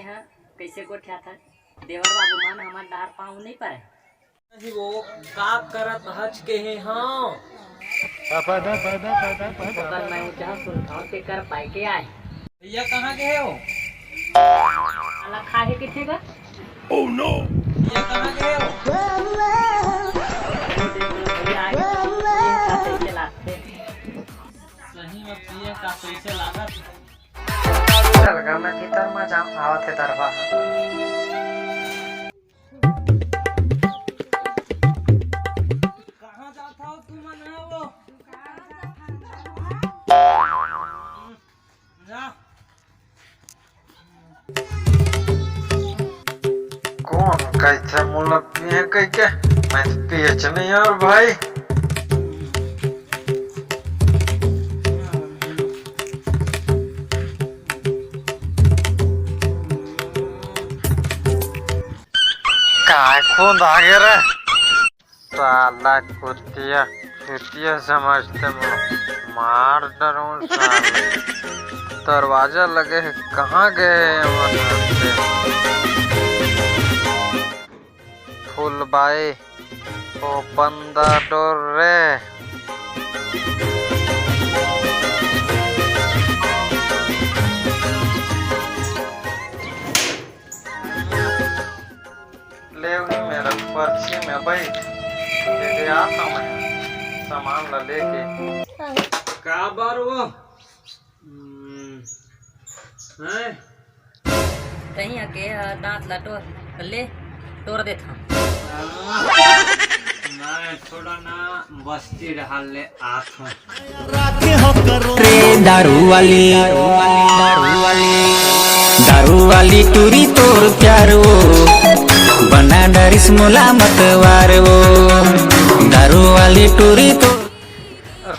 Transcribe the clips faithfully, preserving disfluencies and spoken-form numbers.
कइसे गोठियाथस? देवर बाबू मन हमर डार पाँव नइ परय। नहीं वो का करत हच के हे हाँ। ओकर मैं उठा सुनथव तेकर पाय के आय। भैया कहाँ गए हो? साला खाहे के थे गा। Oh no! भैया कहाँ गए हो? भैया आगे तो ये का कइसे लागथे? सही में पिए का कइसे लागत? चल गा, मैं भीतर में जाऊँ, आवत हे दरबार। कहाँ जात हव तुमन ह वो? जा। कोन कहिथे मोला पिए कहिके? मैं तो पिएच नहीं यार भाई। काय खुंद आ गे रे? साला कुतिया, चुतिया समझथे मोला। मार डरहूँ साला। दरवाजा लगे हे, कहाँ गए हे हमर घर से? फुलबाई, open the door रे। ले उही मेरा पर्ची में बैठ। ले, ले आता मैं सामान ला लेके। का बार वो? हम्म, हैं? कहीं आके, आ, दांत ला टोर, ले, टोर देथंव। मैं थोड़ा ना बस्ती रहल ले आथंव। रे दारू वाली, दारू वाली, दारू वाली टूरी तोर प्यार वो, बना डरिस मोला मतवार वो, दारू वाली टूरी तोर।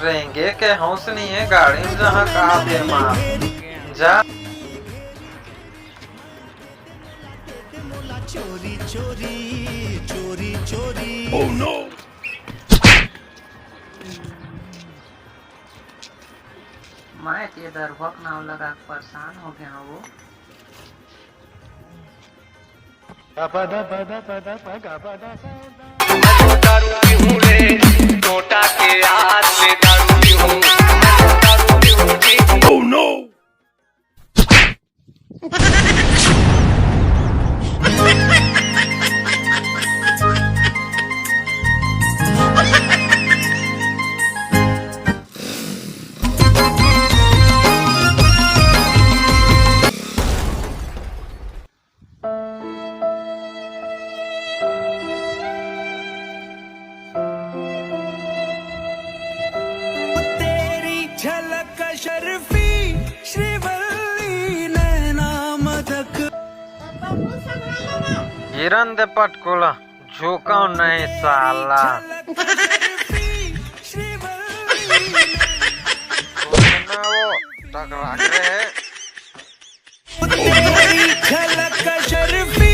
रेंगे के होश नहीं है, गाड़ी में जहाँ कहा दे मार। जा। चोरी चोरी, चोरी चोरी। Oh no! मैं ते दरुआ के नाव लगा के परेशान हो गया हूँ। दारू पीहूं रे, टोटा के हाथ ले दारू पीहूं, दारू पीहूं, पीहूं। Oh no! तेरी झलक अशरफी श्रीवल्ली नैना मदक। गिरन दे पटकुला, झुकाव नहीं साला। झलक अशरफी श्रीवल्ली। वो टकरा के रहे। तेरी झलक अशरफी